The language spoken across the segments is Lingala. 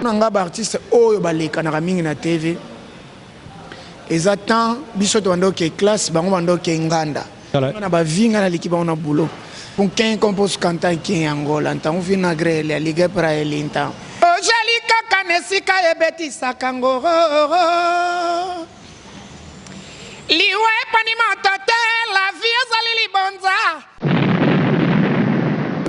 Na nga baartiste oyo balekanaka mingi na TV, eza temps biso tobanda oke classe, bango banda oke nganda na bavi. Nga naleki bango na boulot. Com quem compôs cantar aqui em Angola? Então vi na grelha, liguei para ele, então ozali kaka na esika ebetisaka ngororo. Liwa epani moto te, la vie ezali libonza.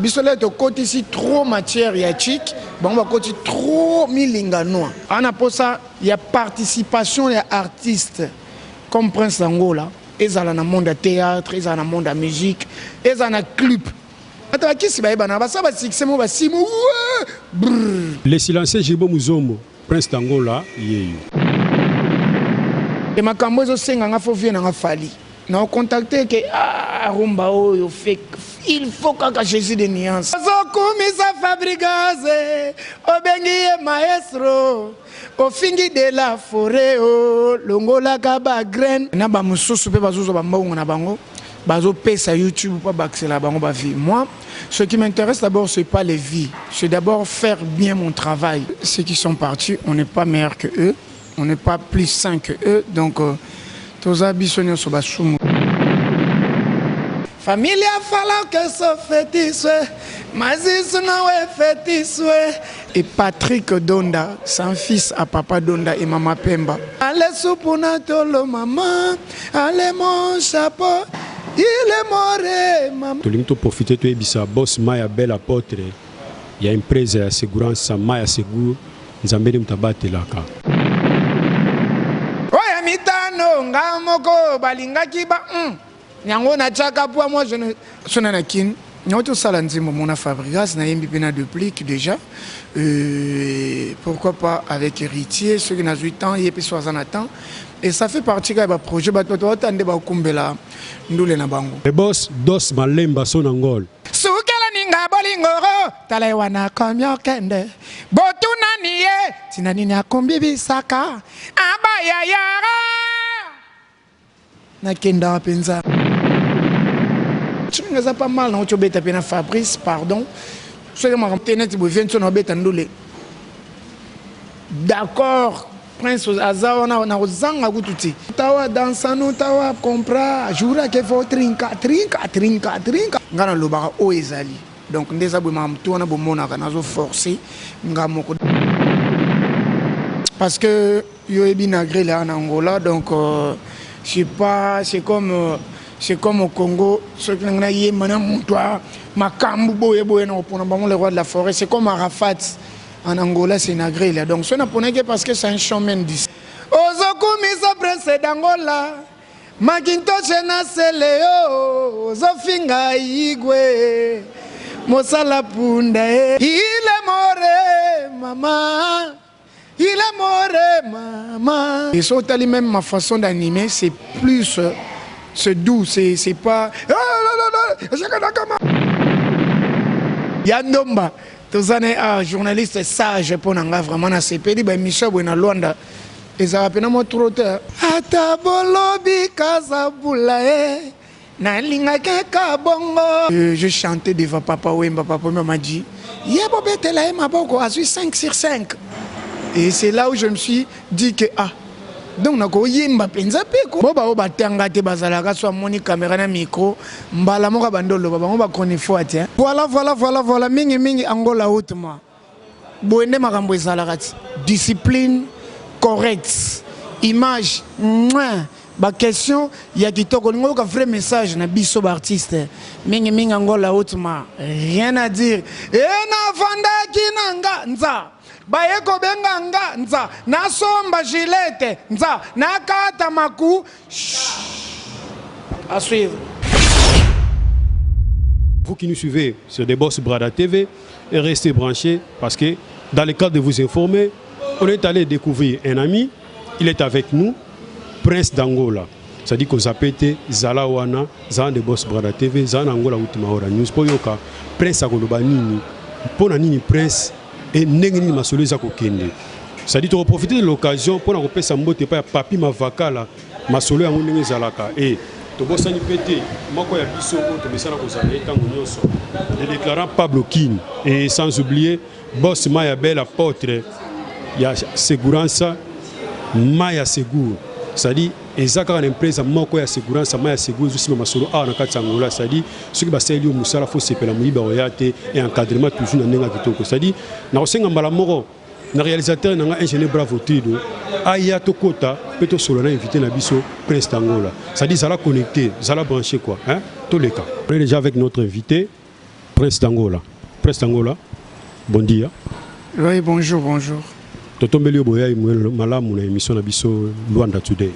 Biso le tokotisi trop matière ya chik, bango bakoti trop milinga noa. Ana posa ya participation ya artiste comme Prince d'Angola ezala na monde ya théâtre, ezala na monde ya musique, ezala na clip. Bato bakisi bayebana, basala basuccès mo basimo. Le silencieux Gilbo Muzombo, Prince d'Angola yeyo. E makambo ezosenga nga fo vie nanga Fally na ocontacte ke, ah, rumba oyo fe, il faut kaka Jésus de nuance. Ozokumisa Fabregas, obengi ye maestro, ofingi de la forêt, o longolaka bagraine na bamosusu mpe bazozwa bambongo na bango, bazopesa YouTube mpo bakisela bango bavie. Moi, ce qui m'intéresse d'abord, c'est pas les vies, c'est d'abord faire bien mon travail. Ceux qui sont partis, on n'est pas meilleur que eux, on n'est pas plus saint que eux, donc toza biso nyonso basumu. Família fala que sou feitiço, mas isso não é feitiço. Et Patrick Donda, c'est un fils à papa Donda et maman Pemba. Allez supuna tolo maman, allez mon chapeau, il est mort, maman. Tolingi toprofite toyebisa boss Maya Bel, apôtre ya empresa ya assurance Maya Segur, Nzambe nde moto abatelaka. Oyo mitano nga moko balingaki ba yango natiaka po moi je ne sona na Kine yango tosala nzembo mona Fabregas, nayembi mpe na Deplick déjà, pourquoi pas avec Héritier soki nazwi temps, ye mpe so aza na temps. Et ça fait partie kaka ya baprojet. Bato bata nde bakumbela ndule na bango. Le boss Dos Malemba so na ngol. Sukela ninga bolingoro, tala ye wana komi okende, botunani ye ntina nini akombi bisaka abaya yara. Nakendaka mpenza soki eza pas mal nango tobeta mpe na Fabrice. Pardon, soki makambo te neti boye vie nso na obeta ndule. D'accord, Prince aza wana na kozanga kutu te. Tawa dansano, tawa compra jura ke fo trinka trinka trinka trinka. Nga nalobaka oyo ezali, donc nde eza boye. Makambo to wana bomonaka nazoforce nga moko parce que yo oyebi na grele na Angola, donc c'est pas, c'est comme au Congo. Soki nanga nayemba na moto makambo boye boye na kopona bango, le roi de la forêt, c'est comme Arafat en Angola, c'est Nagrela. Donc so naponaki parce que c'est un showman d'ici. Ozokumisa Prince d'Angola, Makintosh na sele yo, ozofinga Igwe mosala punda e. Il est mort, mama, il est mort, maman. Et so otali même ma façon d'animer, c'est plus, c'est doux, c'est pas ya ndomba. Toza na ah, journaliste sage mpo na nga vraiment nasepeli. Baémission boye na Lwanda ezalaka mpena mwa trop te. Ata bolobi kazabula e nalingaki eka bongo. Je chantais devant Papa Wemba. Papa Wemba m'a dit: ye bobetela ye maboko, azwi 5 sur 5. Et c'est là où je me suis dit que ah, donc nakoyemba mpenza mpe ko bo bao batanga te, bazalaka so amoni caméra na micro, mbala moko bandi oloba bango bachroniqueur te. Voilà, voilà, voilà, voilà. Mingimingi Angola utma boye nde makambo ezalaka ti discipline correct, image mwa baquestion ya kitoko, olingi oyoka vrai message na biso baartiste. Mingimingi Angola utma, rien à dire. E navandaki na nga nza baye kobenga nga nza nasomba gilete nza nakata maku. À suivre. Vous qui nous suivez sur des Boss Brada TV, restez branchés parce que dans le cadre de vous informer, on est allé découvrir un ami, il est avec nous, Prince d'Angola. C'est-à-dire que te zala wana zala de Boss Brada TV, zala na Angola utima ora news po yoka Prince akoloba nini, mpona nini Prince e ndenge nini masolo eza kokende. C'est-à-dire tokoprofite de l'occasion mpona kopesa mbote epai ya Papi Mavakala, masolo yango ndenge ezalaka. E tobosani mpe te moko ya biso oyo tomesana kozala ye ntango nyonso, le déclarant Pablo Kin, et sans oublier boss Maya Bel, apôtre. Ya segurança Maya Seguro, c'est-à-dire eza kaka na empresa moko ya segurança Maya Seguro ezosimba masolo awa na kati ya Angola, c'est-à-dire soki basaleli yo mosala fo sepela, moyibi akoya te et encadrement toujours na ndenge ya kitoko. C'est-à-dire nakosenga mbala moko na réalisateur na nga, ingénieur Bravo Trido, aya tokota mpe tosolola na invité na biso Prince d'Angola. C'est-à-dire zala connecté, zala branché quoi, hein? Toleka, on est déjà avec notre invité Prince d'Angola. Prince d'Angola, bon dia. Oui, bonjour, bonjour. Totombeli yo boyai malamu na émission na biso Luanda Today.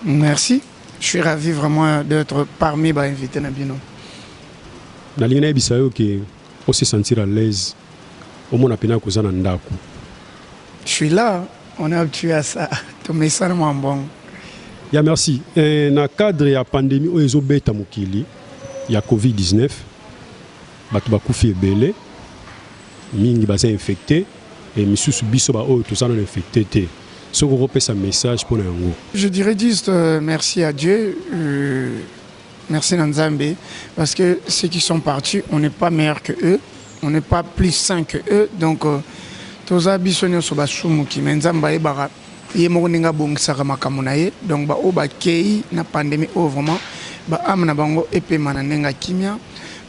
Merci, je suis ravi vraiment d'être parmi bainvité na bino. Nalingi nayebisa yo ke ose sentir à l'aise, omona mpena koza na ndako. Je suis là, on est habitué à ça, tomesana mwa mbongo. Ya merci. Na cadre ya pandémie oyo ezobeta mokili ya COVID-19, bato bakufi ebele mingi, baza infecté e misusu, biso baoyo toza nano infecté te. Soki okopesa message mpona yango? Je dirais juste merci à Dieu, merci na Nzambe, parce que ceux qui sont partis, on n'est pas meilleur que eux, on n'est pas plus saint que eux. Donc toza biso nyonso basumuki, mais Nzambe ayebaka ye moko ndenge abongisaka makambo na ye. Donc baoyo bakei na pandémie oyo, vraiment baâme na bango epema na ndenge ya kimia.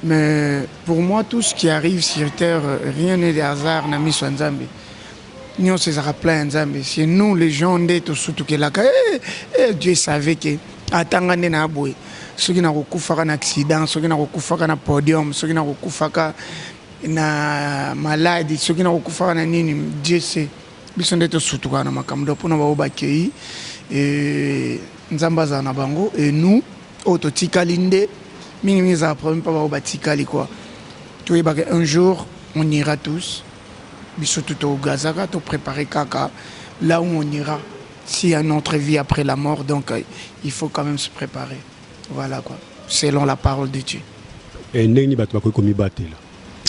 Mais pour moi, tout ce qui arrive sur terre, rien n'est de hasard na miso ya Nzambe. Nyonso ezalaka plan ya Nzambe. C'est nous les gens nde tosutukelaka. Dieu savait ke atanga nde na boye, soki nakokufaka na accident, soki nakokufaka na podium, soki nakokufaka na maladie, soki nakokufaka na nini, Dieu sait. Biso nde tosutukaka na makambo. Donc mpona bao bakei, Nzambe azala na bango. Et nous oyo totikali, nde mingimingi ezala problème mpa bao batikali quoi. Toyebaka un jour on ira tous, biso tu togazaka, topréparer kaka là où on ira, s'il y a notre vie après la mort. Donc il faut quand même se préparer, voilà quoi, selon la parole de Dieu. E ndenge nini bato bakoki komibatela?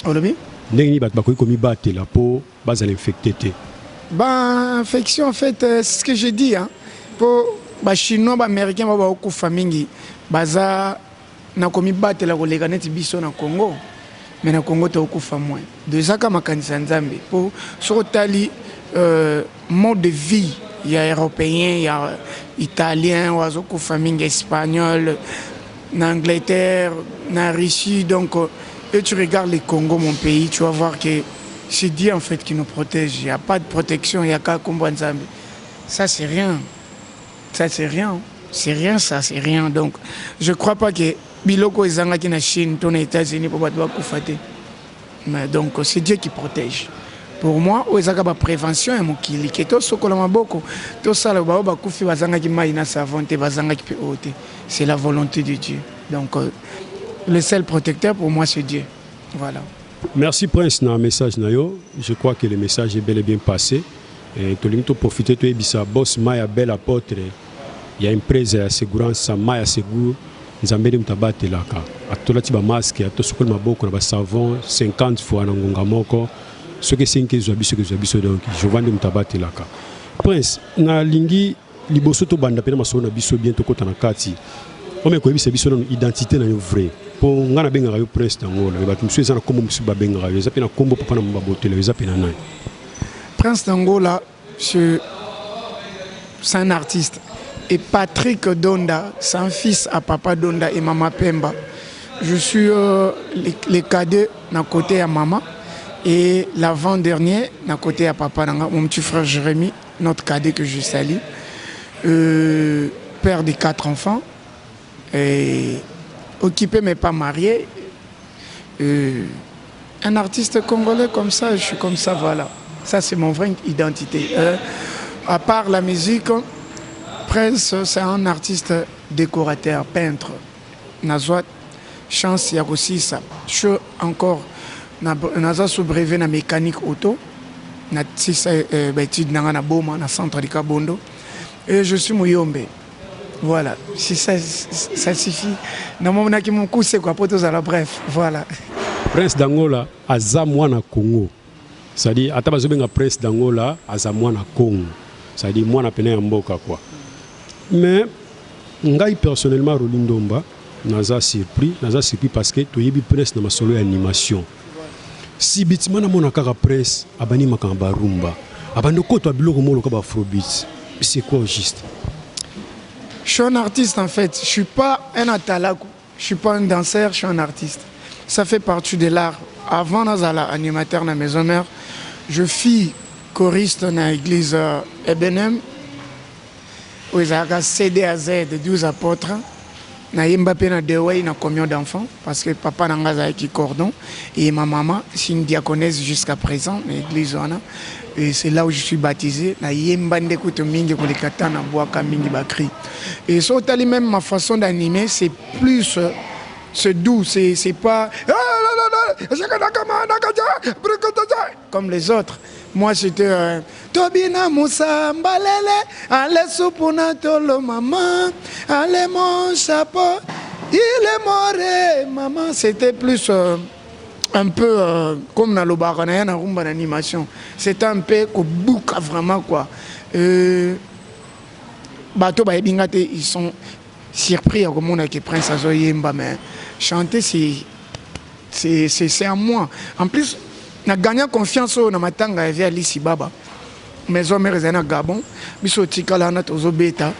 Olobi? Ndenge nini bato bakoki komibatela mpo bazala infecté te? Ben, infection, en fait, c'est ce que j'ai dit, hein. Po bachinois, baaméricain bao bakokufa mingi, baza na komibatela koleka neti biso na Congo. Mais na Congo tokokufa moins. Donc ezaka makanisi ya Nzambe, mpo soki otali mode de vie ya européen, ya italien oyo azokufa mingi, espagnol, na Angleterre, na Russie, donc et tu regardes le Congo, mon pays, tu vas voir que c'est Dieu en fait qui nous protège. Il n'y a pas de protection, il y a qu'à kombo Nzambe. Ça, c'est rien, ça, c'est rien, c'est rien, ça, c'est rien. Donc je crois pas que biloko ezangaki na Chine to na États-Unis mpo bato bakufa te. Mais donc c'est Dieu qui protège. Pour moi, oyo ezaka baprévention ya mokili, ke tosokola maboko, tosala. Bao bakufi bazangaki mai na savon te, bazangaki mpe oyo te. C'est la volonté de Dieu. Donc le seul protecteur pour moi, c'est Dieu, voilà. Merci Prince na message na yo. Je crois que le message est bel et bien passé. Et tolingi toprofite toyebisa boss Maya Bel Apôtre ya empresa ya assurance Maya Seguro, Nzambe nde moto abatelaka. Atolati bamasque, atosokoli maboko na basavon 50 fois na ngonga moko. Soki esengi ezwa biso, kezwa biso. Donc Jehova nde moto abatelaka. Prince, nalingi liboso tobanda mpena masolo na biso bien, tokɔta na kati, ome koyebisa biso nano identité na yo vrai, mpo ngai nabengaka yo Prince d'Angola, mais bato mosusu eza na nkombo mosusu babengaka yo, eza mpe na nkombo papa na mo babotela yo, eza mpe na nani? Prince d'Angola, c'est un artiste. Et Patrick Donda, c'est un fils à papa Donda et maman Pemba. Je suis les cadets d'un côté à maman et l'avant-dernier d'un côté à papa. Mon petit frère Jérémy, notre cadet que je salue. Père de quatre enfants. Et occupé mais pas marié. Un artiste congolais comme ça, je suis comme ça, voilà. Ça, c'est mon vraie identité. À part la musique, Prince, c'est un artiste décorateur, peintre. Nazwa chance ya kosisa. Je suis encore naza sous brevet na mécanique auto. Na sisa baétude nanga na Boma, na centre de Kabondo. Et je suis Muyombe. Voilà, si ça, ça suffit. Namonaki mokuse quoi, po tozala bref. Voilà. Prince d'Angola aza mwana Congo, c'est-à-dire ata bazobenga Prince d'Angola, aza mwana Congo, c'est-à-dire mwana pene ya mboka quoi. Mais ngai personnellement, Roli Ndomba, naza surpris, naza surpris parce que toyebi Prince na masolo ya animation. Subitement namona kaka Prince abandi makambo barumba. Abandi okota biloko moko lokola ba afrobeat. C'est quoi au juste? Je suis un artiste en fait. Je suis pas un atalaku. Je suis pas un danseur, je suis un artiste. Ça fait partie de l'art. Avant nazala animateur na maison mère, je fis choriste na église Ebenem oyo ezalaka CDAZ 12 apôtres. Nayemba mpe na Dewey na communion d'enfants parce que papa na nga azalaki cordon et ma maman c'est une diaconesse jusqu'à présent na église wana. Et c'est là où je suis baptisé. Nayemba nde kutu mingi koleka ta na bwaka mingi ba cri. Et so otali même ma façon d'animer, c'est plus c'est doux, c'est pas comme les autres. Moi c'était Tobina Moussa Mbalele, allez soupuna tolo maman, allez mon chapeau, il est mort maman. C'était plus un peu comme na lobaka na ya na rumba d'animation. C'était un peu kobuka vraiment quoi. Bato bayebi nga te, ils sont surpris ya komona ke Prince azoyemba, mais chanter c'est à moi. En plus na gagné confiance oyo na matanga ya vie Alisi Baba. Maison mère ezali na Gabon, biso otikala wana tozobeta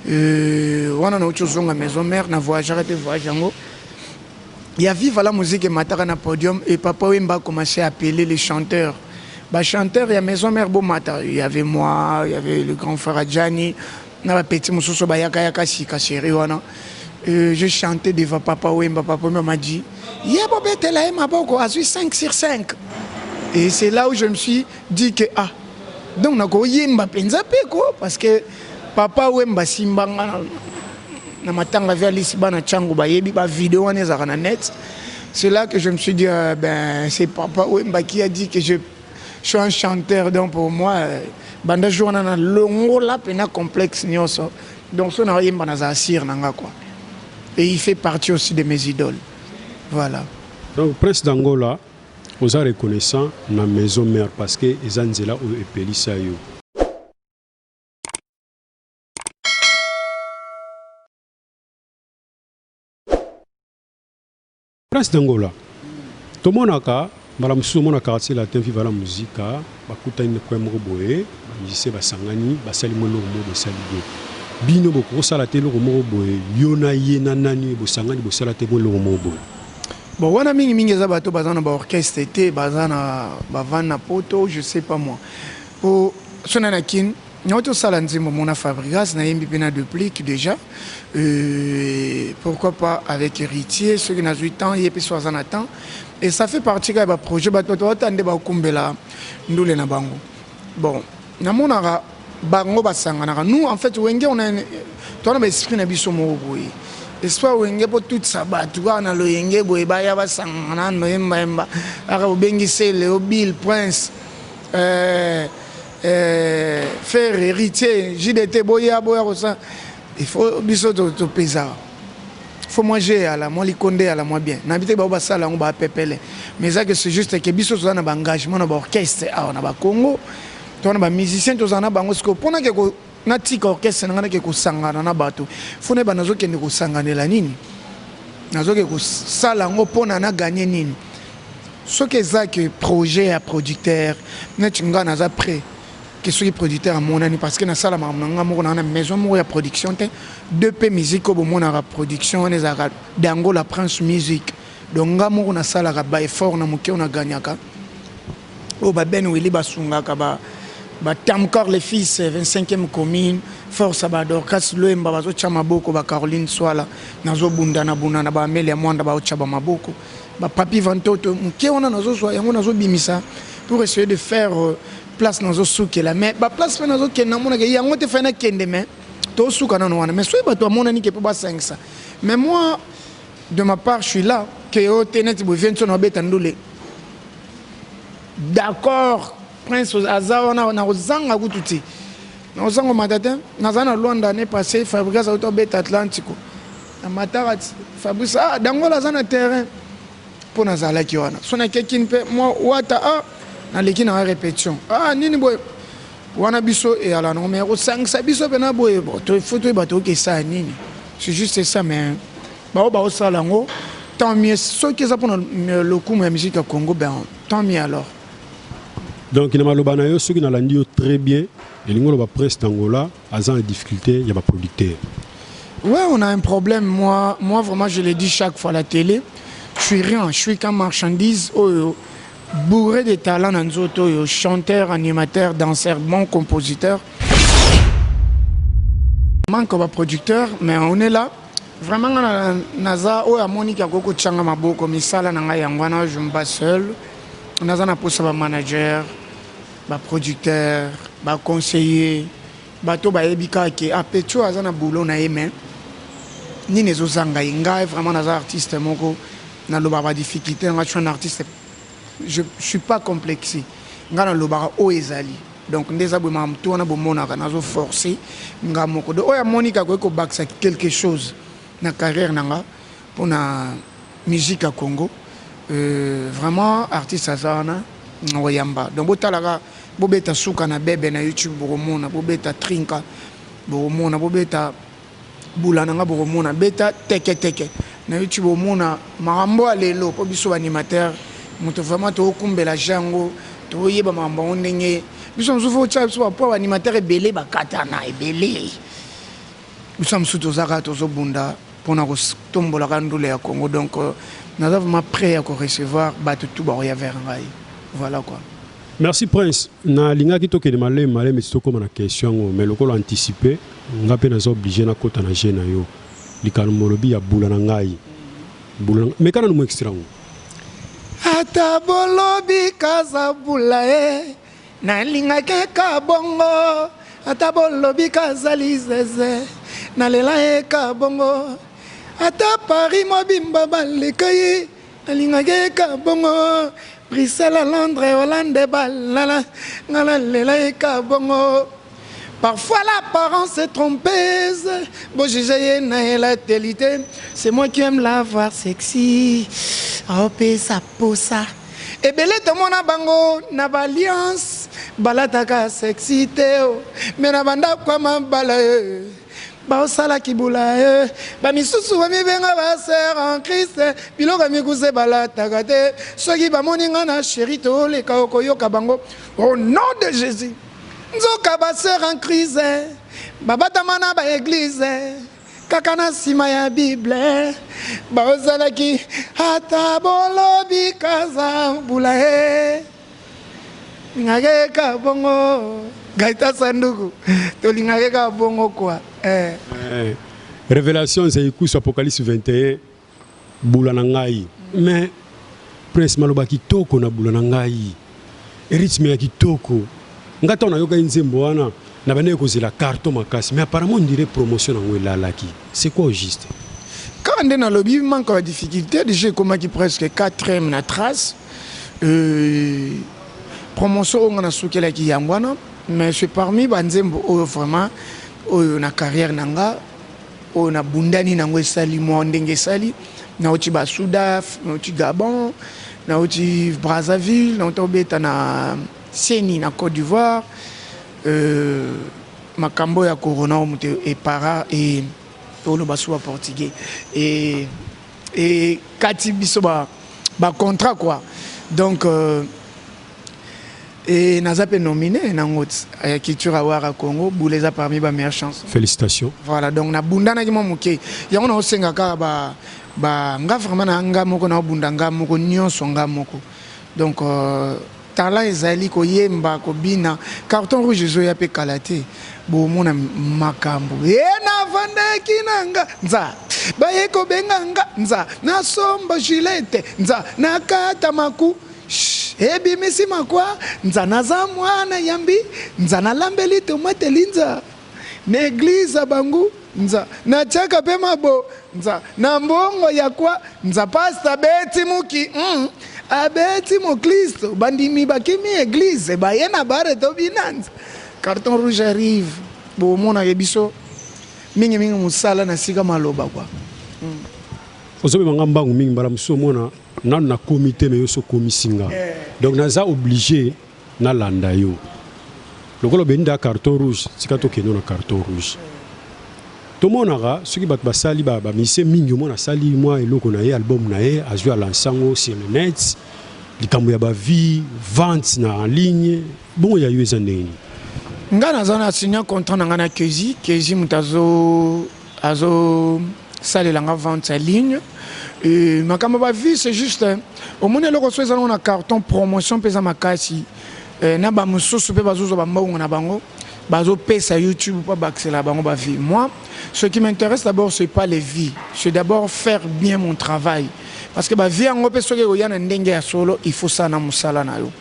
wana nauti ozonga maison mère na voyageaka te, voyage yango ya Viva la Musique emataka na podium et Papa Wemba a commencé à appeler les chanteurs. Ba chanteurs ya maison mère bomata, il y avait moi, il y avait le grand frère Adjani na bapeti mosusu bayakayaka sika chéri wana. Je chantais devant Papa Wemba. Papa Wemba m'a dit ye bobetela ye maboko, azwi 5 sur 5. Et c'est là où je me suis dit que ah, donc nakoyemba mpenza mpe ko, parce que Papa Wemba simbanga na matanga vi Alisi bana ntiango bayebi bavideo wana ezalaka na net. C'est là que je me suis dit ben c'est Papa Wemba qui a dit que je suis un chanteur. Donc pour moi banda jour wana na longola mpena complexe nyonso. Donc so nakoyemba nazala sûr na nga quoi, et il fait partie aussi de mes idoles, voilà. Donc Prince d'Angola, oza reconnaissant na maison mère parce que eza nzela oyo epelisa yo. Prince d'Angola, tomonaka mbala mosusu omona Quartier Latin, Viva la Musica bakutani na coin moko boye, bamusicien basangani, basali mo eloko moko bosali bien. Bino bokosala te eloko moko boye, yo na ye na nani bosangani bosala te mo eloko moko boye? Bon, wana mingimingi eza bato baza na baorchestre te, baza na bavande na poto, je sais pas moi. Po so na kine nauti osala nzembo mona Fabrigas, nayembi mpe na Deplique déjà. Pourquoi pas avec Héritier soki nazwi temps, ye mpe so aza na temps. Et ça fait partie kaka ya baprojet. Bato bata nde bakumbela ndule na bango. Bon, namonaka bango basanganaka. Nous en fait Wenge, on a towana baesprit na biso moko boye, espoir Wenge mpo tutisa bato kaka na loyenge boye, baya basangana noyembayemba kaka obengi Sele, Bill, Prince, Frère Héritier, JDT, boya boya kosa. Il faut biso topezaka, faut moi j'ai ala mwa likonde ala mwa bien nayebi te bao basala yango bapepele, mais eza que c'est juste que biso toza na baengagement na baorchestre awa na bacongo, toza na bamusicien, tozala na bango. Sikoyo mpona ke natika orchestre na ngai nake kosangana na bato, fo nayeba nazokende kosanganela nini, nazoke kosala yango mpona naganye nini. Soki eza ke projet ya producteur neti ngai, naza prêt ke soki producteur amonani, parce que nasala makambo na ngai moko na na maison moko ya production te. Deux mpe musique oyo bomonaka, production wana ezalaka Dangola Prince Music. Donc nga moko nasalaka baeffort na moke oyo naganyaka, oyo baben wili basungaka ba batamkar les fils 25e commune, force badorcas Lwemba bazotya maboko, bacaroline Swala nazobundana bunda na baamele ya Mwanda baotya bamaboko, bapapi Vantoto. Moke wana nazozwa yango, nazobimisa pour essayer de faire place nazosukela. Mais baplace mpe nazokende, namonaka yango te, fai nakende, mais tosuka nano wana. Mais soki bato bamonani ke mpo basangisa, mais moi de ma part je suis là ke o te neti boye vie nso na babeta ndule. D'accord, Prince aza wana na kozanga kutu te, na kozanga mata te. Naza na Lwanda année passée, Fabrigas auta obeta Atlantico na mataka ti Fabrice, ah, Dangola aza na terrain mpo nazalaki wana. So nakeki mpe mwa wata, ah, naleki na répétition, ah, nini boye wana biso eyala nango. Mais kosangisa biso mpena boye, bon, faut toyeba tokesala nini, c'est juste ça. Mais bao baosala yango, tant mieux. Soki eza mpona lokumu ya musique ya Congo, ben tant mieux alors. Donc na maloba na yo, soki nalandi yo très bien, elingi oloba Prince d'Angola aza en difficulté ya baproducteur. Ouais, on a un problème. Moi, moi vraiment, je le dis chaque fois à la télé. Je suis rien, je suis qu'un marchandise oyo, bourré de talent na nzoto oyo, chanteur, animateur, danseur, bon compositeur. Manque de producteur, mais on est là. Vraiment, nga naza oyo amoniki akoki kotianga maboko misala na ngai yango wana. Je me bats seul. Naza na posa bamanager, baproducteur, baconseiller, bato bayebi kaka ke apecho aza na boulot na ye, mais nini ezozanga ye. Ngai vraiment naza artiste moko, nalobaka badifficulté na ngai. Je suis un artiste, je suis pas complexé. Ngai nalobaka oyo ezali. Donc nde eza boye, makambo to wana bomonaka nazoforce nga moko. Donc oyo amoniki akoki kobakisa quelque chose na carrière na nga mpona musique ya Congo, vraiment artiste aza wana oyamba. Donc botalaka, bobeta Suka na Bebe na YouTube, bokomona. Bobeta Trinka, bokomona. Bobeta Bula na nga, bokomona. Beta Teketeke na YouTube, omona makambo ya lelo. Mpo biso baanimateur, moto vraiment tokokumbela jango, tokoyeba makambo yango ndenge biso mosusu otya biso bapo baanimateur ebele bakatana ebele. Biso mosusu toza kaka tozobunda mpona kotombolaka ndula ya Congo. Donc naza vraiment prêt ya korecevoir bato tu bakoya vers ngai. Voilà quoi. Merci Prince. Nalingaki tokende maleme maleme ti tokóma na question yango, mais lokola anticipe, nga mpe naza obligé nakɔta na jeu na yo. Likambo olobi ya Bula na ngai, Bula, meka nanu mo extrait yango. Ata bolobi kaza bula ye, nalingaki ka bongo. Ata bolobi kazali zeze, nalela ye ka bongo. Ata Paris mobimba baleka ye, nalingaki ka bongo. Bruxelles, Londres, Hollande, balala nga nalela ye ka bongo. Parfois l'apparence est trompeuse. Bon, j'ai la télité. C'est moi qui aime la voir sexy. Opesa posa. Ebele tomona bango na baalliance balataka sexy te o. Me na bandako ya mabala e baosalaki bula e, bamisusu bamibenga basœur en Christ, biloko ya mikuse balataka te. Soki bamoni nga na chéri toleka, okoyoka bango: "Au nom de Jésus." Nzoka basœur en crise babatama na baéglise kaka na nsima ya Bible baozalaki. Ata bolobi kaza bula ye, lingaki ka bongo. Gaita Sanduku, tolingaki ka bongo kwa eh. Eh, Révélation Zeikusu, Apocalypse 21, Bula na ngai. Mais Prince, maloba kitoko na Bula na ngai, rythme ya kitoko. Nga ntango nayokaki nzembo wana, na bandeki kozela carton makasi, mais apparemment on dirait promotion nango elalaki. C'est quoi au juste? Kaka nde nalobi, manque ya difficulté. Déjà ekomaki presque 4e na trace, promotion oyo nga nasukelaki yango wana. Mais c'est parmi banzembo oyo vraiment oyo na carrière na nga oyo nabundani nango, esali mwa ndenge esali. Nauti basudaf, nauti Gabon, nauti Brazzaville, nauti obeta na Seni na Côte d'Ivoire. Makambo ya corona oyo moto epara e toloba so baportugais e ekati biso bacontrat quoi. Donc e naza mpe nominé nango ya Culture Award ya Congo. Bula eza parmi bameilleure chanson. Félicitations. Voilà, donc nabundanaki mwa moke. Yango naosenga kaka ba nga vraiment na nga moko, naobunda nga moko nyonso, nga moko. Donc talent ezali koyemba, kobina. Carton rouge ezoya mpe kala te, bomona makambo ye. Navandaki na nga nza, baye kobenga nga nza, nasomba gilete nza, nakata maku ebimisi makwa nza, naza mwana yambi nza, nalambeli tomate linza na église bangu nza, natiaka mpe mabo nza na mbongo ya kwa nza. Pasta abeti muki, abeti moklisto, bandimi bakimi église, baye na bare tobina nza. Carton rouge arrive, bomonaka biso mingimingi mosala na sika maloba kwa. Ozobemanga mbangu mingi. Mbala mosusu omona nanu nakomi te, me yo so okomisi nga, donc naza obligé nalanda yo. Lokola obendi da carton rouge, tika tokende na carton rouge. Tomonaka soki bato basali bamusicien mingi, omona asali mwa eloko na ye, album na ye, azwi alanse yango sur le net. Likambo ya ba vie, vente na en ligne, bongo ya yo eza ndenge nini? Nga naza na signa contrat na nga na Kezi, Kezi moto azo azo salela nga vente en ligne. Et makambo ba vie c'est juste omoni eloko so eza nango na carton promotion mpe eza makasi eh, na ba mosusu mpe bazozwa ba mbongo na bango bazopesa YouTube mpo abakisela bango ba vie. Moi, ce qui m'intéresse d'abord c'est pas les vies, c'est d'abord faire bien mon travail. Parce que ba vie yango mpe soki ekoya na ndenge ya solo, il faut ça na mosala na yo.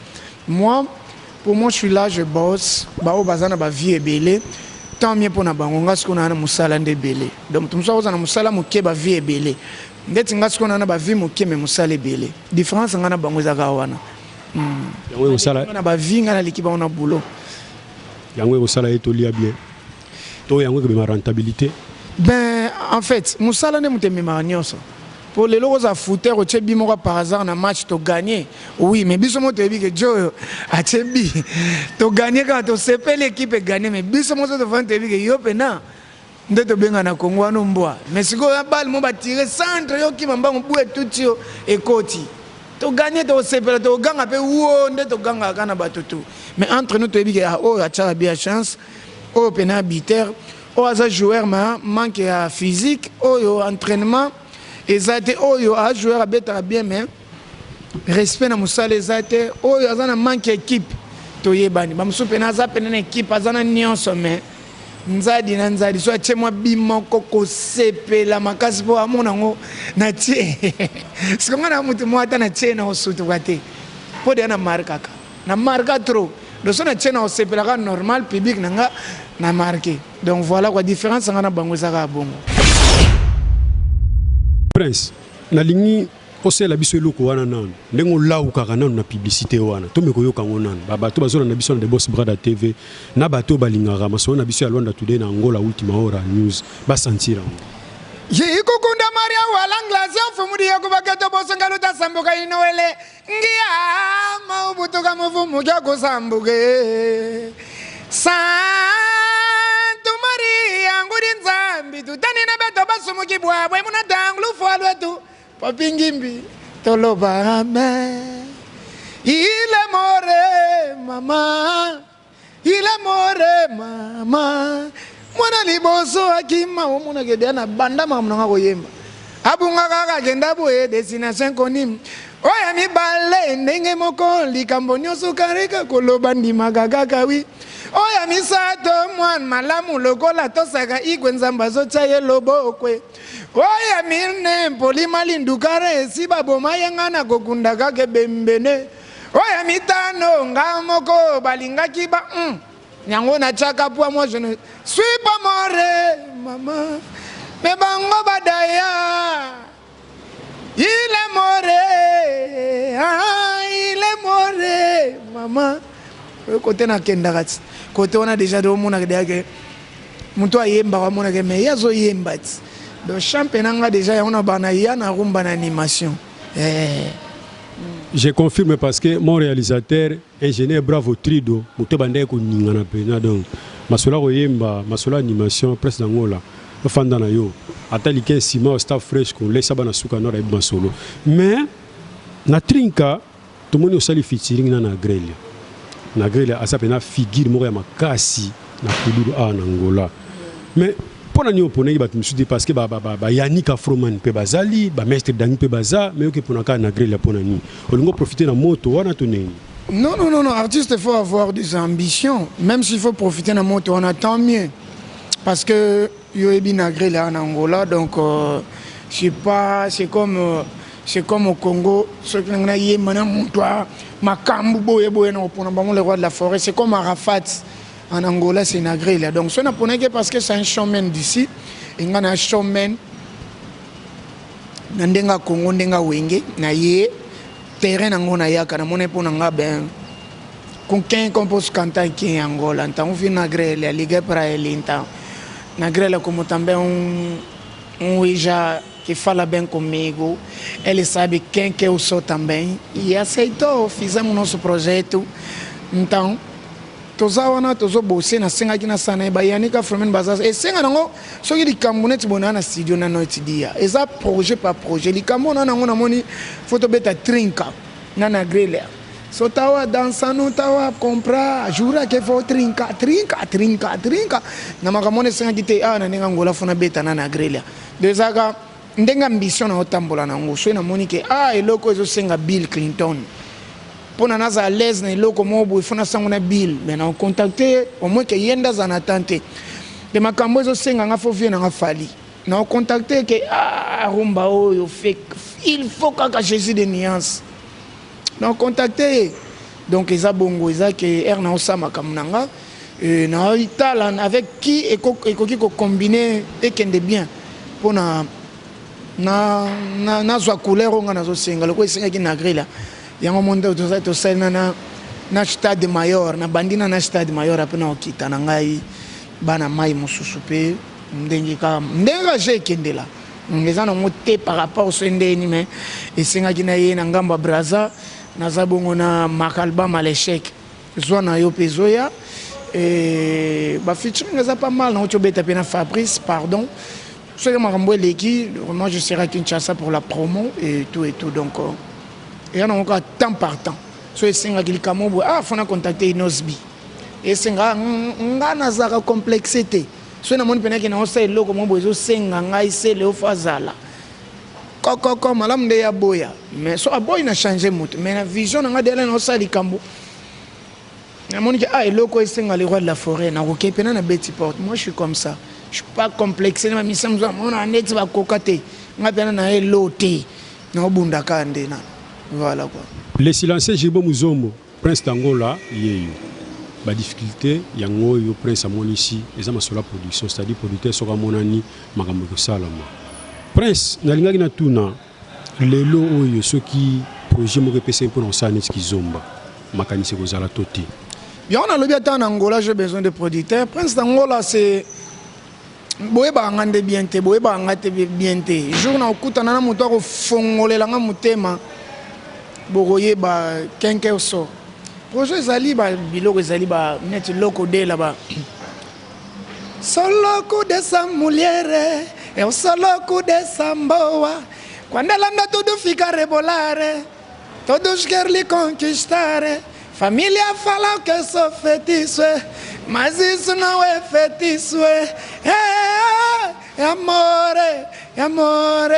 Moi, pour moi je suis là, je bosse, baoyo baza na ba vie ebele, tant mieux mpo na bango. Nga sikoyo naa na mosala nde ebele. Donc moto mosusu akozala na mosala moke ba vie ebele. Ndeti nga sikoyo naa na ba vie moke mais mosala ebele. Différence nga na bango eza kaka wana. Yango ekosala na ba vie nga naleki bango na boulot. Yango ekosala ye tolia bien to yango ekobima rentabilité? Ben en fait mosala nde moto ememaka nyonso. Po lelo okozala fouteur otie but moko par hasard na match to gagner oui mais biso moko toyebi ke djo oyo atie but to gagner kaka tosepeli equipe e gagner mais biso moko tovandi toyebi ke yo pena nde tobenga na Congo wana mbwa mais sikoyo ya balle mo ba tire centre yo kima mbangu bu etuti yo ekoti to gagner tokosepela tokoganga pe woo nde togangaka kaka na bato tout mais entre nous toyebi ke ah oyo atiaka but ya chance oyo pena buteur Oyo aza joueur ma manque ya physique oyo entrainement eza te oyo a joueur abetaka bien mais respect na musala eza te oyo aza na manque ya equipe toyebani ba mosusu pena aza pena na equipe aza na nionso mais nzadi na nzadi so atie mwa bi moko kosepela makasi mpo amona yango na tie siko nga na moto moko ata na tie na kosutuka te mpo deya na markaka Na marka trop donc soki na tie nako sepela kaka normal public na nga na marque donc voilà quoi difference nga na bango eza kaka bongo. Prince nalingi osalela biso eloko wana nanu ndenge olawukaka nanu na publicite wana tomeka koyoka yango nanu ba bato bazolanda biso na The Boss Brother TV na bato oyo balingaka masolo na biso ya Luanda Today na Angola Ultima Hora News ba sentir yango. Yikukunda Maria walanglasia mfumu diyakubaketo bosonga lutasambuka inoele Ngiama ubutuka muvumu kya kusambuke Santu Maria ngudi Nzambi tutanina beto basumuki bwabwe muna tangu lufua lwetu Papi Ngimbi toloba amen Il est more mama Il est more mama mwana liboso akima omonaka deya na banda makambo na nga koyemba abunga kaka akenda boye destination inconnue oyo ya mibale ndenge moko likambo nyonso kareka koloba ndimaka kaka wi oyo ya misato mwana malamu lokola tosaka igwe nzambe azotya ye lobokwe oyo ya mine mpolima lindukara esi baboma ye nga na kokunda kaka ebembene Oyo ya mitano nga moko balingaki ba hum yango natiaka poids moi je ne suis pas more mama mais bango badaya il est more ah, il est more mama oyo kote nakendaka ti kote wana deja omonaka deja ke moto ayembaka omonaka mais ye azoyemba ti donc champe na nga deja yango na bana ya na rumba na animation eh. Je confirme parce que mon réalisateur ingénieur Bravo Trido moto ebandaki koningana mpenza donc masolo ya koyemba masolo ya animation presse d'Angola ofanda na yo ata like nsima staff fresh kolesa bana suka nord ayebi masolo mais na Trinka tomoni osali featuring na Nagrelia Nagrelia aza mpenza figure moko ya makasi na kuduru awa na Angola mais mpo na nini oponaki bato mosusu te parce que ba Yannick Afroman mpe bazali ba maître Dangi mpe baza mais oke mpona kaka Nagrelia mpo na nini olingi oprofite na moto wana to ndenge nini? Non, non, non, non, artiste, il faut avoir des ambitions. Même s'il faut profiter d'un moto, on tant mieux. Parce que yo Nagrela en Angola, donc euh, c'est pas, c'est comme au Congo, ce qui est makambu boye boye na opona bango le roi de la forêt, c'est comme Arafat en Angola, c'est Nagrela. Donc ce n'a parce que c'est un showman d'ici, et nga na showman na ndenge ya Congo ndenge ya Wenge na ye terrain nango nayaka namoni mpo na nga ben com quem compôs cantar aqui em Angola. Então vi na grelha, liguei para ele então. Na grelha como também um já que fala bem comigo, ele sabe quem que eu sou também e aceitou, fizemos nosso projeto. Então toza wana tozobose nasengaki nasala na ye bayanika Afroman baza esenga nango soki likambo neti boye naa na studio nano etidia eza projet par projet likambo na nango namoni fo tobeta trinka. Nga na griller. So tawa dansa no tawa compra jura que vou trinca trinca trinca trinca na makambo wana esengaki te awa na ndenge Angola fo nabeta na na grilla. Donc ezalaka ndenge ambition na otambola na yango soki namoni ke ah eloko ezosenga Bill Clinton pona nazala à l'aise na eloko moko boye fo nasango na Bill mais na contacte ye au moins ke ye nde azala na temps te te makambo ezosenga nga fo vie na nga Fally na contacte ye ke ah rumba oyo fait il faut kaka Jesus de nuance na contacte ye donc eza bongo eza ke heure na osala makambo na nga euh, na tala avec qui ekoki ko combiner ekende bien pona na na nazwa couleur oyo nga nazosenga lokola esengaki na grila yango mo nde tosali na na na stade mayor na bandi na na stade mayor ape na okita na ngai bana mai mosusu mpe ndenge kaka ndenge kaka je ekendela eza nango te par rapport so ndeni mais esengaki na ye na ngambo ya Brazza naza bongo na Makalbam à l'échec zwa na yo mpe ezoya ba featuring eza pas mal nauti obeta mpe na Fabrice pardon soki makambo eleki vraiment je serai à Kinshasa pour la promo et tout et tout donc eya nango kaka temps par temps so esengaki likambo boye ah fona contacter Inosbi esenga nga nazalaka complexe te soki namoni mpena ke naosala eloko moko boye ezosenga ngai sele ofo azala kokoko malamu nde ya boya mais so aboyi na change moto mais na vision na ngai dela naosala likambo namoni ke ah eloko esenga le roi de la forêt nakoki mpena na beti porte. Moi, je suis comme ça, je suis pas complexe na bamisa mosusu amona neti bakoka te ngai mpena na elo te naobundaka nde na voilà quoi. Le silencieux Gilbo Muzombo, Prince d'Angola yeyo ba difficultes yango oyo Prince amonisi eza masolo ya production c'est à dire producteur soki amonani makambo ekosalama. Prince nalingaki natuna lelo oyo soki projet moko epesami pona kosala neti kizomba makanisi ekozala to te? Yango nalobi ata na Angola j'ai besoin de producteur. Prince d'Angola c'est boyebaka nga nde bien te, boyebaka nga te bien te. Jour na okutana na moto akofongolela nga motema bokoyeba kenke so projet ezali ba biloko ezali ba neti loko dela ba soloku dessa mulher eu sou louco dessa boa quando ela anda tudo fica a rebolare todos querem lhe conquistar família fala que sou feitiço mas isso não é feitiço é, é, é amor é amor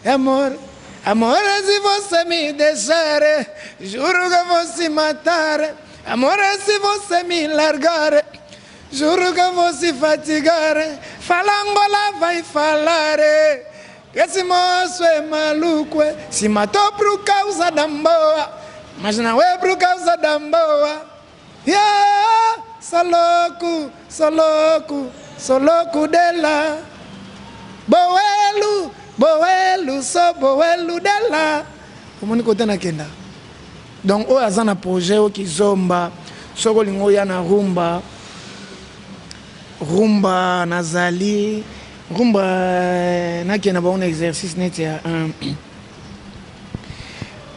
é amor. Amor, se você me deixar, juro que vou se matar. Amor, se você me largar, juro que vou se fatigar. Fala Angola vai falar. Esse moço é maluco, se matou por causa da boa, mas não é por causa da boa. Yeah, sou louco, sou louco, sou louco dela. Boelu, boelu, sou boelu dela. Omoni kote nakenda. Donc oyo aza na projet oyo kizomba, soki olingi oya na rumba, rumba nazali rumba nakenda bango na exercice neti ya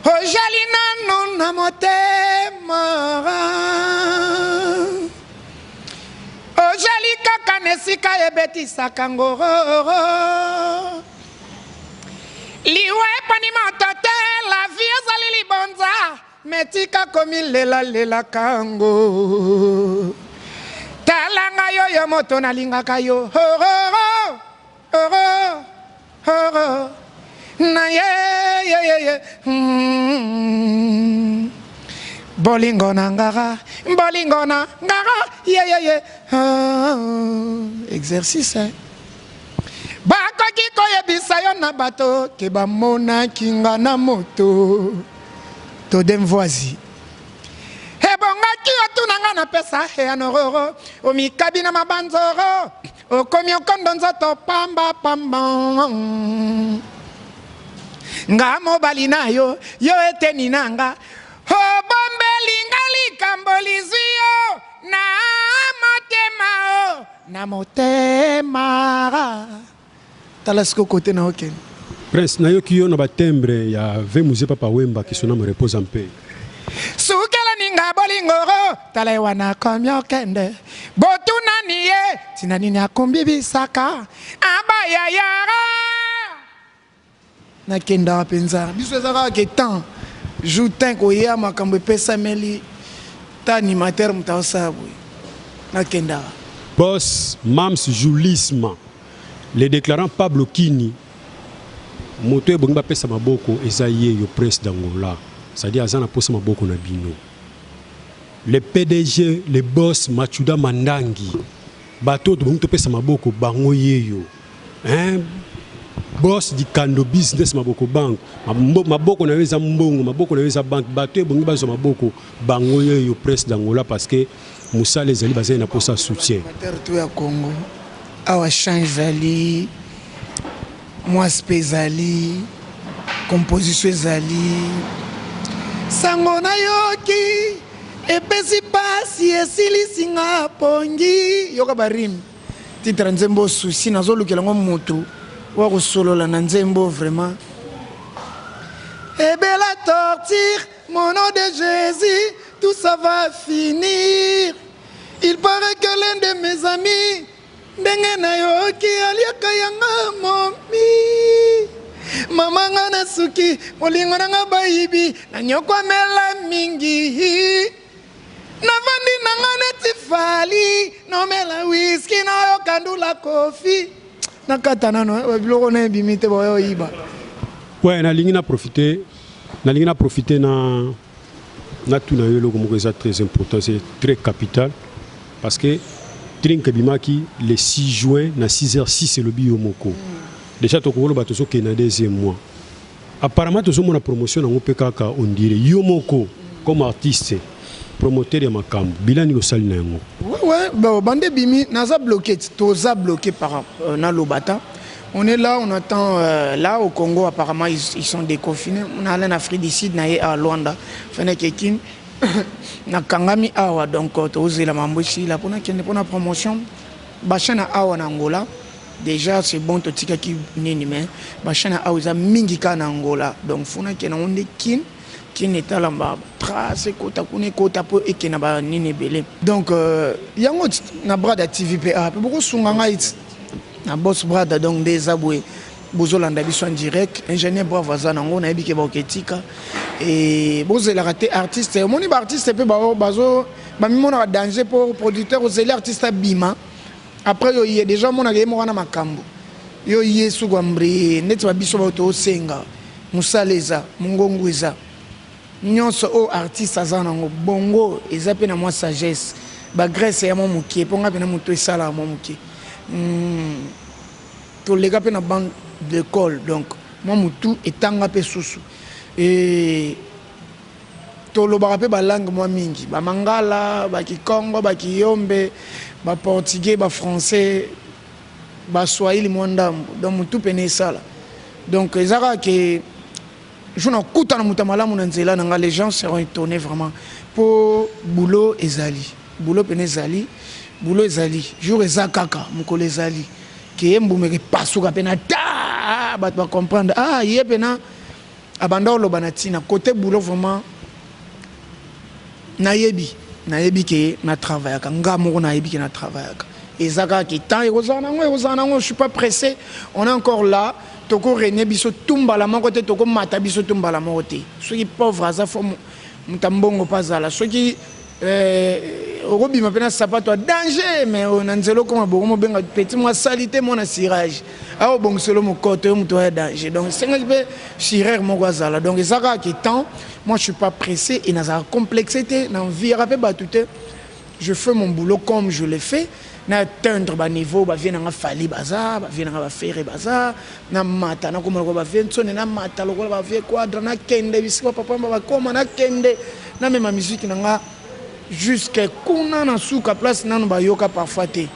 Ojali nanu na motema, ojali kaka na esika ebetisaka ngororo. Liwa eponi moto te, la vie ezali libonza, me tika komilelalelaka ngo. Tala ngai oyo moto nalingaka yo, oh, oh, oh. Oh, na ye ye ye ye Bolingo na ngara, bolingo na ngara, ye ye ye oh, exercice eh. Bakoki koyebisa yo na bato ke bamonaki nga na moto to demvoizi ebongaki otuna nga napesa eyano roro omikabi na mabanzoro Okomi okondo nzoto pamba pamba nga mobali na yo yo eteni na nga obombeli nga likambo lizwi yo na motema o na motema tala siko kote na okende. Prince nayoki yo na ba timbre ya ve muze papa wemba que son ame repose en paix. Sukela ninga bolingoro tala ye wana akomi okende botunani ye tina nini akumbi bisaka abaya yara nakendaka mpenza biso eza kaka ke temps. Jour tin koya makambo epesameli ta animateur moto aosala boye nakendaka. Boss Mams Julisma, le déclarant Pablo Kini, moto ebongi bapesa maboko eza ye yo Prince d'Angola, c'est-à-dire aza na posa maboko na bino. Le PDG, le boss Machuda Mandangi, bato tobongi topesa maboko bango yeyo. Hein? Boss Dikando business maboko bank, maboko na yo eza mbongo, maboko na yo eza bank, bato ebongi bazwa maboko bango yeyo Prince d'Angola parce que mosala ezali bazali na posa soutien. Tout ya Congo awa chant ezali mwasi mpe ezali composition ezali sango nayoki epesi pasi esilisi nga pongi yoka barime titre nzembo susi nazolukela yango motu wa kosolola na nzembo vraiment ebela torture mon nom de Jésus tout ça va finir. Il paraît que l'un de mes amis ndenge nayoki aliaka yanga momi mama nga na suki molingo na nga bayibi nanyokwamela mingi navandi na nga neti fali nomela whisky nayoka ndula kofi nakata nano biloko na ebimi te boyo oyiba. Ouais, nalingi na profiter nalingi na profiter na natuna yo eloko moko eza très important, c'est très capital, parce que Drink ebimaki le 6 juin na 6h06 elobi yo moko. Déjà tokokoloba tozokende na deuxième mois. Apparemment tozomona promotion nango mpe kaka on dirait yo moko comme artiste promoteur ya makambo bilan nini osali na yango? Ouais, bon, bande bimi naza bloqué, toza bloqué par naloba ta. On est là, on attend là au Congo, apparemment ils sont déconfinés. On est allé en Afrique du Sud, na ye à Luanda, fene kekin nakangami awa, donc tozela mambo esila mpona kende mpona promotion. Bachaîne awa na Angola déjà c'est bon, totikaki nini, mais bachaîne awa eza mingi kaka na Angola, donc funa kende yango nde kin kin etala batrace ekota kuna ekota mpo ekende banini ebele. Donc yango na Brada TV mpe awa mpe bokosunga ngai ti na Boss Brada. Donc nde eza boye, bozolanda biso en direct. Ingénieur Bravo aza nango, nayebi ke baoketika e bozelaka te artiste. Omoni baartiste mpe bazo bamimonaka danger mpo producteur ozeli artiste abima, après yo ye déjà omonaka ye moko na makambo yo ye suku ambri neti babiso bao tosenga mosala eza mongongo eza nyonso oyo artiste aza nango bongo eza mpe na mwa sagesse bagrese ya mwa mokie mpo nga mpe na moto esalaka mwa mokie. Toleka mpe na banc d'école, donc mwa motu etanga mpe susu e tolobaka mpe balangue mwa mingi, bamangala, bakikongo, bakiyombe, baportugais, bafrançais, baswahili mwa ndambo. Donc motu pene esala, donc eza kaka ke jour nakutana moto ya malamu na nzela na nga, les gens seront étonnés vraiment mpo boulot ezali, boulot pene ezali, boulot ezali. Jour eza kaka mokolo ezali ke ye mbuma epasuka mpe na ta bato bacomprendre ah ye mpena abanda oloba na ntina côté boulot. Vraiment nayebi, nayebi ke na travaillaka nga moko, nayebi ke na travaillaka. Eza kaka ke temps ekozala nango, ekozala nango. Je suis pas pressé, on est encore là. Tokorenie biso tumbala moko te, tokomata biso tumbala moko te. Soki pauvre aza fo moto ya mbongo mpo azala, soki okobima mpe na sapato ya danger, mais na nzela okoma bongo mobenga petit mwa sali te, mwana cirage aobongiselo mokoto yo moto ya danger. Donc esengaki mpe chirurg moko azala. Donc eza kaka ke temps, moi je suis pas pressé et nazalaka complexe te, na enviaka mpe bato te. Je fais mon boulot comme je le fais, na atteindre baniveau bavie nanga fali baza bavie nanga bafere baza na mata, nakoma lokola bavie ntsone, na mata lokola bavie quadre, nakende bisika papa bakoma, nakende namema musique na nga jusque kuna na suka place nanu bayoka parfois te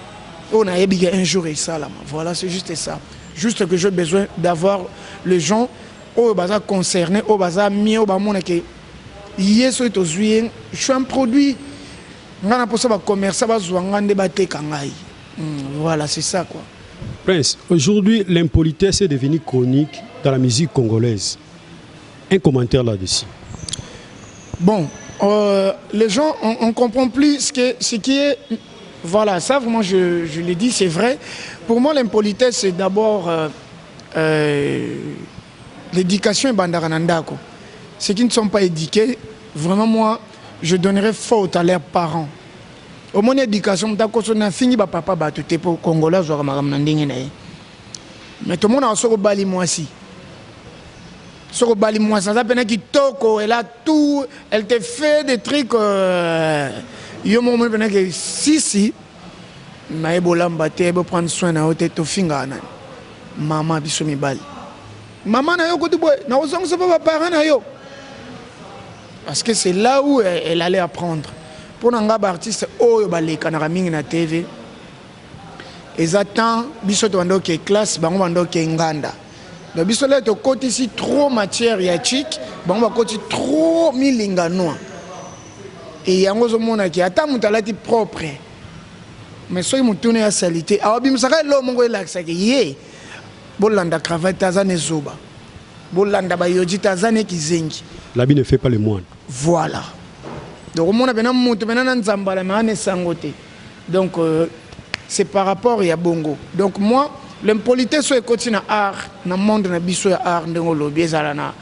oyo nayebi ke un jour esalama. Voilà, c'est juste ça, juste que j'ai besoin d'avoir les gens oyo baza concerné, oyo baza mie, oyo bamona ke ye soki tozwi ye. Je suis un produit, nga na mposa bacommerçant bazwa nga nde bateka ngai. Voilà, c'est ça quoi. Prince, aujourd'hui l'impolitesse est devenue chronique dans la musique congolaise. Un commentaire là-dessus? Bon, les gens, on ne comprend plus ce qui est. Voilà, ça vraiment, je l'ai dit, c'est vrai. Pour moi, l'impolitesse, c'est d'abord l'éducation ebandaka na ndako. Ceux qui ne sont pas éduqués, vraiment moi, je donnerais faute à leurs parents. Omoni éducation moto akoso nafingi bapapa bato te mpo congolais azwaka makambo na ndenge na ye. Mais tomonaka soki obali mwasi, soki obali mwasi aza mpena kitoko, elle a tout, elle te fait des trucs, yo moko omoni mpena ke sisi naye bolamba te, bo prendre soin na yo te. Tofingaka nani? Mama biso mibali, mama na yo kutu boye nakozongisa mpo baparent na yo, parce que c'est là où elle allait apprendre. Mpo na nga, baartiste oyo balekanaka mingi na TV, eza temps biso tobanda oke classe, bango banda oke nganda. Donc biso lelo tokotisi trop matière ya chik, bango bakoti trop milinga noa. E yango ozomonaki ata moto alati propre, mais soki motuna ya saleté, awabimisaka eloko moko elakisaki ye. Bolanda cravate te, aza ne zoba. Bolanda bayoji te, aza ne kizengi. L'habit ne fait pas le moine. Voilà, donc omona mpena moto mpena na nzambala, me ana esango te. Donc c'est par rapport ya bongo. Donc moi, l'impolitesse oyo ekoti na art, na monde na biso ya art, ndenge olobi, ezala na